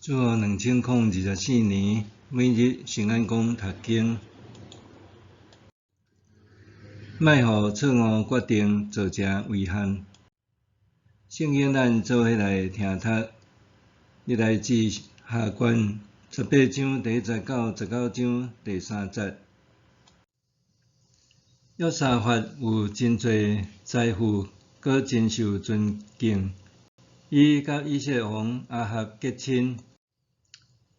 主後2024年，每日聖安講讀經，莫予錯誤決定造成遺憾。聖經咱做伙來聽讀，歷代志下卷18章第1節到19章第3節。約沙法有真濟財富，閣真受尊敬。伊佮以色列王亞哈結親。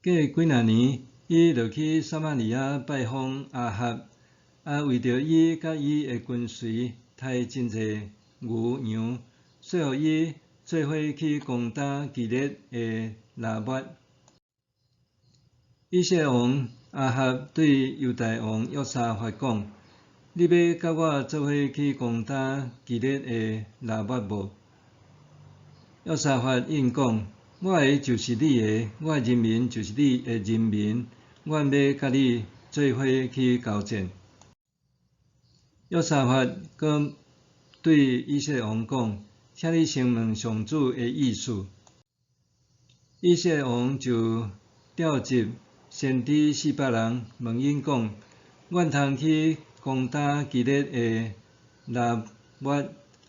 過幾若年，伊就去撒瑪利亞拜訪亞哈，啊，為著伊佮伊的跟隨刣真濟牛羊，說服伊做伙去攻打基列的拉抹。以色列王亞哈對猶大王約沙法講：你欲佮我做伙去攻打基列的拉抹無？約沙法應講：我的就是你的，我的人民就是你的人民，阮欲佮你做伙去交戰。約沙法閣對以色列王講：請你先問上主的意思。以色列王就召集先知400人，問𪜶講：阮通去攻打基列的拉抹，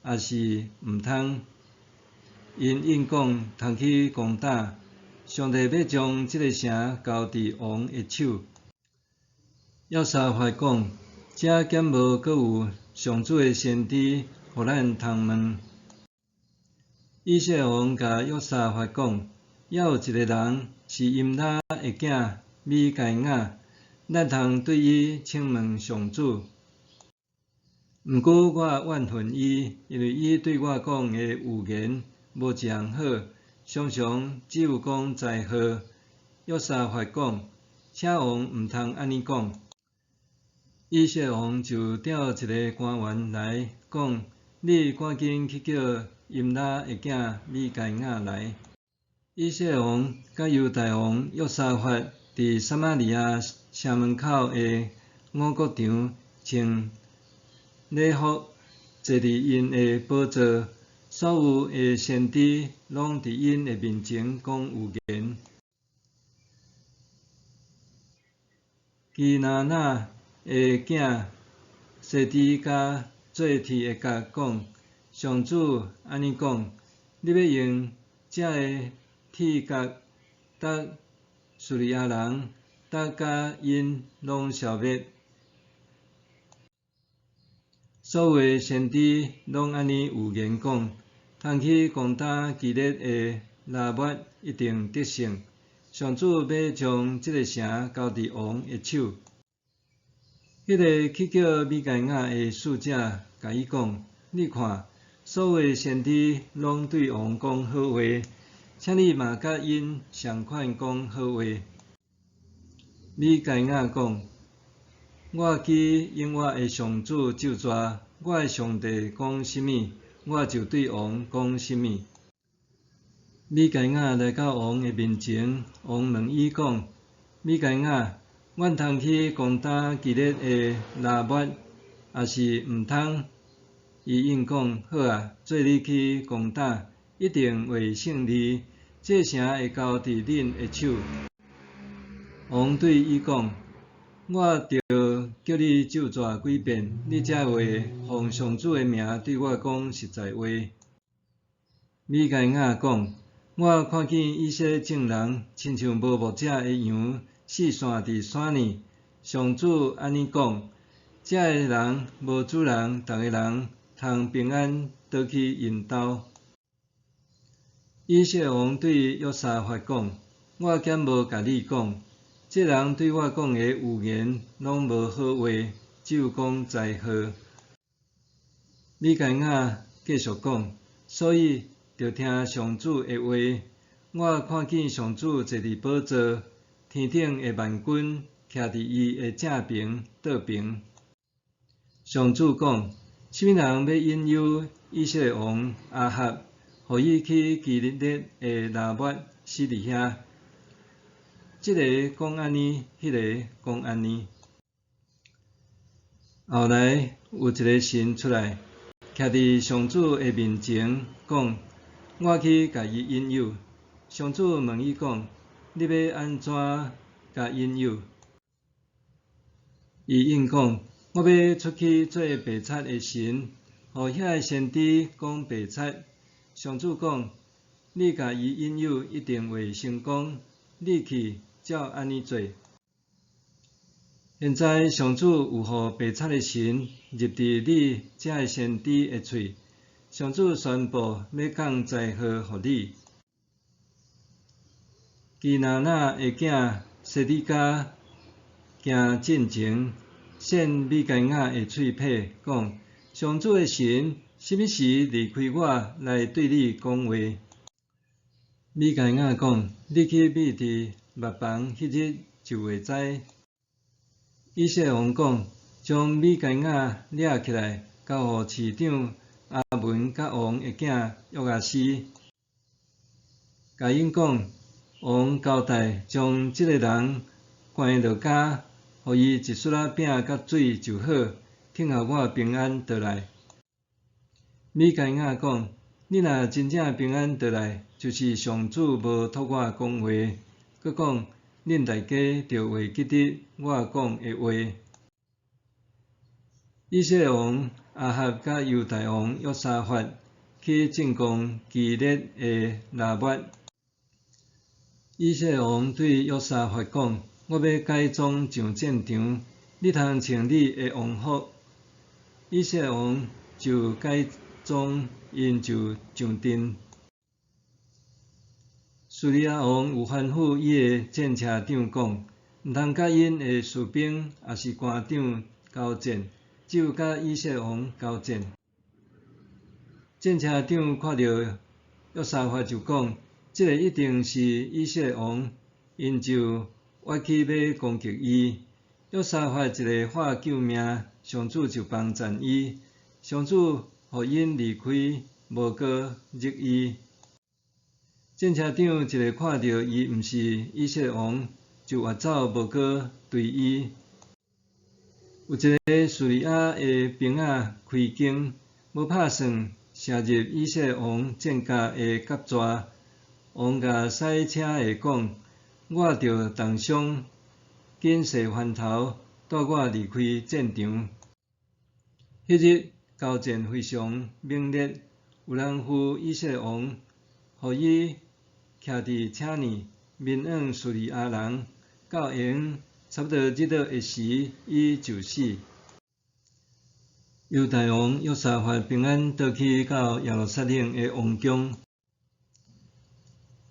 抑是毋通？𪜶應講：通去攻打，上帝欲將這个城交佇王的手。約沙法講：遮敢無閣有上主的先知，予咱通問？以色列王共約沙法講：猶有一个人是音拉的囝米該雅，咱通對伊請問上主。毋過我怨恨伊，因為伊對我講的預言無一項好，常常只有講災禍。約沙法講：請王毋通按呢講。以色列王就調一个官員來講：你趕緊去叫音拉的囝米該雅來。以色列王佮猶大王約沙法佇撒瑪利亞城門口的五穀場穿禮服，坐佇𪜶的寶座，所有的先知攏佇𪜶的面前講預言。基拿拿的囝西底家做鐵的角講：上主按呢講，你欲用這个鐵角觸敘利亞人，觸甲𪜶攏消滅。所有的先知攏按呢預言講，通去攻打基列的拉抹一定得勝。上主欲將這个城交佇王的手。彼个去叫米該雅的使者共伊講：你看，所有的先知攏對王講好話，請你嘛佮𪜶仝款講好話。米該雅講：我去應我的上主咒詛，我的上帝講啥物，我就對王講啥物。米該雅來到王的面前，王問伊講：米該雅，阮通去攻打基列的拉抹，抑是毋通？伊應講：好啊，做你去攻打，一定會勝利，這城會交佇恁的手。王對伊講：我著叫你咒詛幾遍，你才會奉上主的名對我講實在話。米該雅講：我看見以色列眾人親像無牧者的羊，四散佇山裡。上主按呢講：這个人無主人，逐个人通平安倒去𪜶兜。以色列王對約沙法講：我敢無共你講，這人對我講的預言攏無好話，只有講災禍。米該雅繼續講：所以，著聽上主的話。我看見上主坐佇寶座，天頂的萬軍徛佇伊的正爿、倒爿。上主講：啥物人欲引誘以色列王亞哈，予伊去基列的拉抹死佇遐？這个講按呢，彼个講按呢。後來有一个神出來，徛佇上主的面前，講：我去共伊引誘。上主問伊講：你欲按怎共引诱？伊應講：我欲出去做白賊的神，予遐个先知講白賊。上主講：你共伊引誘一定會成功，你去照按呢做。現在上主有予白賊的神入佇你這个先知的喙，上主宣布欲降災禍予你。基拿拿的囝西底家行進前，掀米該亞的喙䫌，講：上主的神啥物時離開我來對你講話？米該亞講：你去覕佇麥房彼日就會知。以色列王講：將米該亞掠起來，交予市長亞文佮王的囝約阿斯。共𪜶講：王交代將這个人關落監，予伊一撮仔餅佮水就好，等候我平安倒來。米該亞講：你若真正平安倒來，就是上主無託我講話。閣講：恁大家著會記得我講的話。以色列王亞哈佮猶大王約沙法去進攻基列的拉末。以色列王對約沙法講：我欲改裝上戰場，你通穿你的王服。以色列王就改裝，𪜶就上陣。敘利亞王有吩咐伊的戰車長講：毋通佮𪜶的士兵抑是官長交戰，只有佮以色列王交戰。戰車長看著約沙法就講：這个一定是以色列王，𪜶就躍起欲攻擊伊。約沙法一个喊救命，上主就幫贊伊，上主予𪜶離開，無閣入伊。戰車長一个看著伊毋是以色列王，就躍走無閣追伊。有一个敘利亞的兵仔開弓，無拍算，射入以色列王戰甲的甲逝。王共駛車的講：我著重傷，緊踅翻頭，帶我離開戰場。彼日交戰非常猛烈，有人扶以色列王，予伊徛佇車爾，面向敘利亞人，到下昏差不多日落的時，伊就死。猶大王約沙法平安倒去到耶路撒冷的王宮。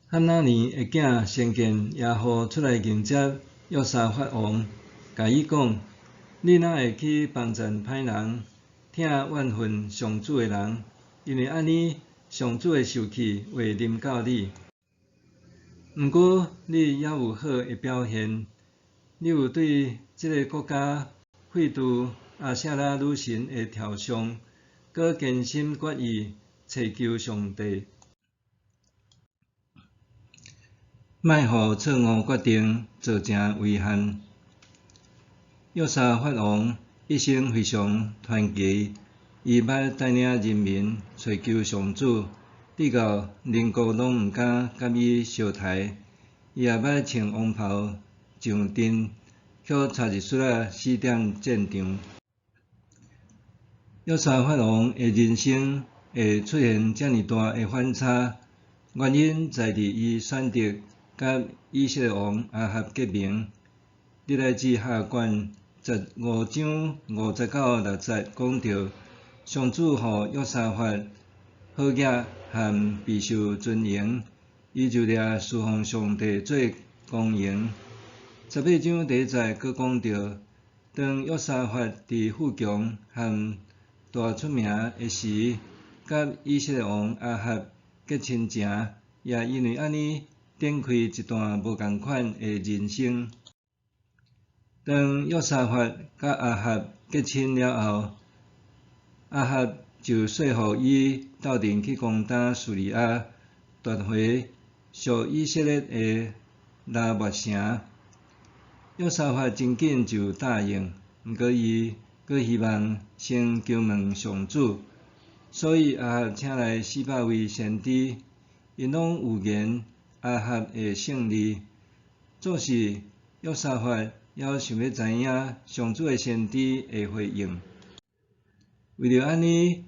哈拿尼的囝先見耶戶出來迎接約沙法王，共伊講：你哪會去幫贊歹人，疼怨恨上主的人？因為按呢，上主的受氣會臨到你。毋過你猶有好的表現，你有對這个國家廢除亞舍拉女神的雕像，閣堅心決意尋求上帝。莫予錯誤決定造成遺憾。約沙法王一生非常傳奇，伊捌帶領人民尋求上主，直到鄰國攏毋敢佮伊相刣。伊也捌穿王袍上陣，卻差一絲仔死踮戰場。約沙法王的人生會出現遮爾大的反差，原因在佇伊選擇佮以色列王亞哈結盟。歷來誌下卷15章50到60節講著，上主予約沙法好額和備受尊榮，伊就掠事奉上帝做光榮。18章第1節閣講著，當約沙法佇富強和大出名的時，佮以色列王亞哈結親情，也因為按呢展開一段無仝款的人生。當約沙法佮亞哈結親了後，亞哈就說服伊鬥陣去攻打敘利亞，奪回屬以色列的拉末城。約沙法真緊就答應，毋過伊閣希望先求問上主，所以亞哈請來400位先知，𪜶攏預言亞哈會勝利。做是約沙法猶想欲知影上主的先知的回應。為著按呢，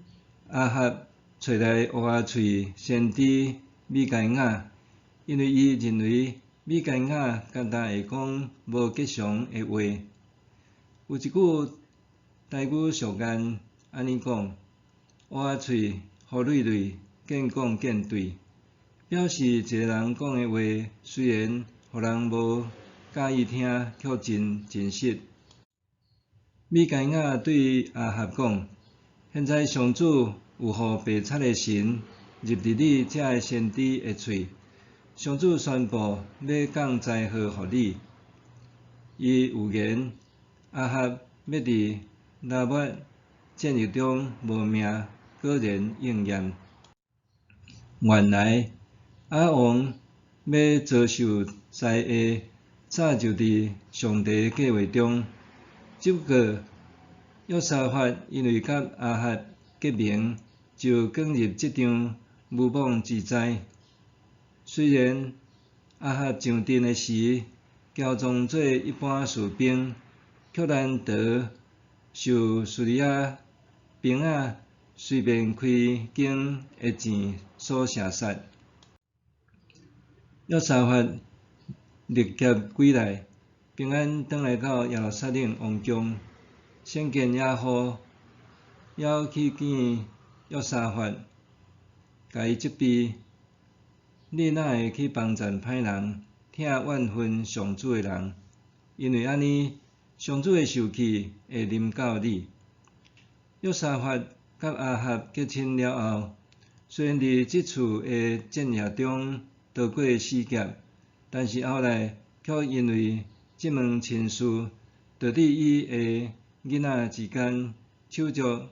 亞合揣來烏鴉喙先知米該亞，因為伊認為米該亞敢若會講無吉祥的話。有一句台語俗諺按呢講：烏鴉喙，予累累，見講見對，表示一个人講的話雖然予人無佮意聽，卻真真實。米該亞對亞合講：現在上主有予白賊的神入佇你這个先知的喙，上主宣布欲降災禍予你。伊預言亞合欲佇拉末戰役中無命，果然應驗。原來亞合王欲遭受災禍，早就佇上帝計劃中。只不過約沙法因為佮亞合結盟，就捲入這場無妄之災。雖然亞合上陣的時，喬裝做一般士兵，卻難逃受敘利亞兵仔隨便開弓的箭所射殺。約沙法歷劫歸來，平安轉來到耶路撒冷王宮，先見耶戶猶去見約沙法，共伊責備：你哪會去幫贊歹人，疼怨恨上主的人？因為按呢，上主的受氣會臨到你。約沙法佮亞合結親了後，雖然佇這次的戰役中逃過死劫，但是後來卻因為這門親事，導致伊的囡仔之間手足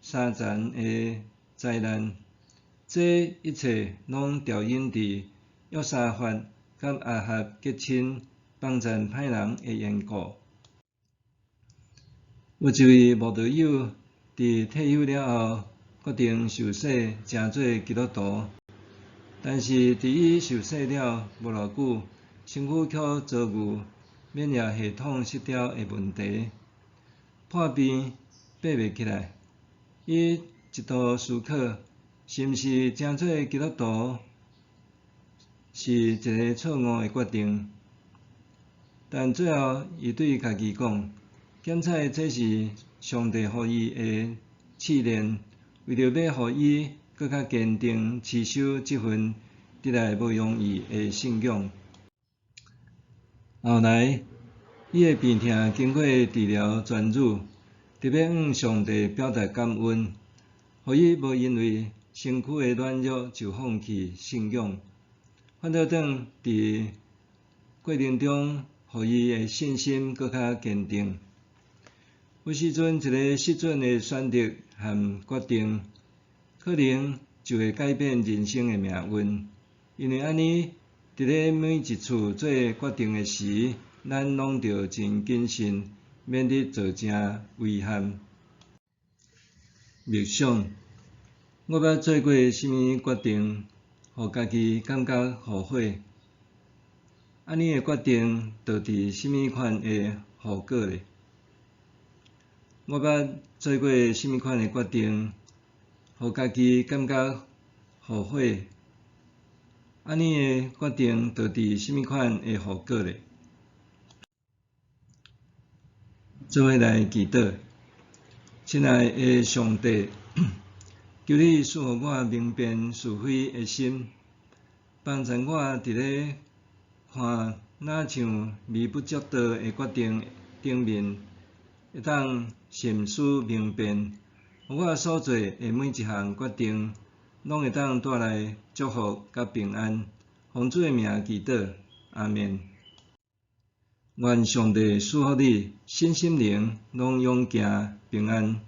相殘的災難。這一切攏肇因佇約沙法佮亞合結親，幫贊歹人的緣故。有一位慕道友佇退休了後，決定受洗成做基督徒。但是佇伊受洗了無偌久，身軀卻遭遇免疫系統失調的問題，破病爬袂起來。伊一度思考，是毋是成做基督徒是一个錯誤的決定？但最後，伊對家己講，檢採這是上帝予伊的試煉，為著欲予伊閣較堅定持守這份得來無容易的信仰。後來，伊的病痛經過治療痊癒，特欲向上帝表達感恩，予伊無因為身軀的軟弱就放棄信仰，反倒轉佇過程中，予伊的信心閣較堅定。有時陣一个失準的選擇和決定，可能就會改變人生的命運。因為按呢，佇咧每一次做決定的時，咱攏著真謹慎，免得造成遺憾。默想，我捌做過啥物決定，予家己感覺後悔？按呢的決定導致啥物款的後果咧？我捌做過啥物款的決定，予家己感覺後悔？按呢的決定導致啥物款的後果咧？做伙來祈禱，親愛的上帝，求你賜予我明辨是非的心，幫助我佇咧看若像微不足道的決定頂面，會當慎思明辨，予我所做的每一項決定，攏會當帶來祝福佮平安。奉主的名祈禱，阿們。願上帝賜福你，身心靈攏勇健平安。